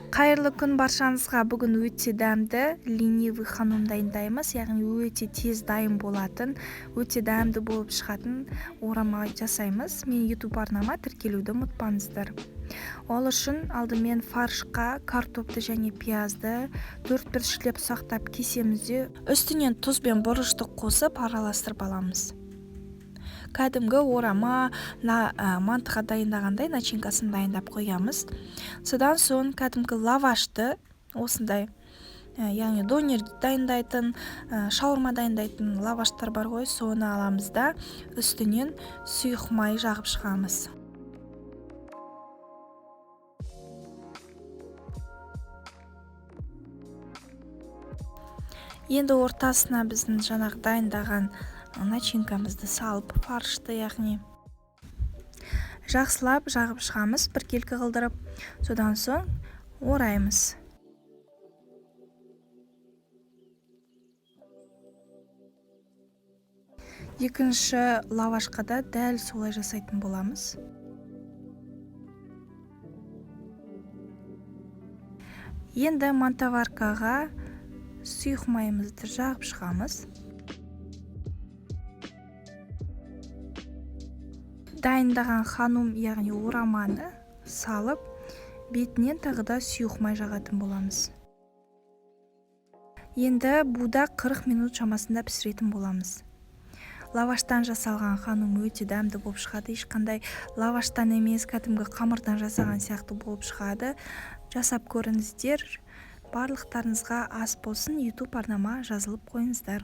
Қайырлы күн баршаңызға. Бүгін өте дәмді ленивый ханум дайындаймыз, яғни өте тез дайын болатын, өте дәмді болып шығатын орама жасаймыз. Мен YouTube арнама тіркелуді ұмытпаңыздар. Ол үшін алдымен фаршқа картопты және пиязды төрт бұрышлеп ұсақтап кесеміз де, үстінен тұз бен бұрышты қосып араластырып аламыз. Кәдімгі орама мантыға дайындағандай начинкасын дайындап қоямыз. Содан соң кәдімгі лавашты осындай, яғни донер дайындайтын, шаурма дайындайтын лаваштар бар ғой, соны аламыз да үстінен сұйық май жағып шығамыз. Енді ортасына біздің жаңағы дайындаған начинкамызды салып, фаршты, яғни жақсылап жағып шығамыз, біркелкі қылдырып. Содан соң ораймыз. Екінші лавашқа да дәл солай жасайтын боламыз. Енді мантоваркаға сұйық майымызды жағып шығамыз. Дайындаған ханум, яғни ораманы салып, бетінен тағы да сұйық май жағатын боламыз. Енді буда 40 минут шамасында пісіретін боламыз. Лаваштан жасалған ханум өте дәмді болып шығады. Ешқандай лаваштан емес, кәдімгі қамырдан жасаған сияқты болып шығады. Жасап көріңіздер. Барлықтарыңызға ас болсын. YouTube арнама жазылып қойыңыздар.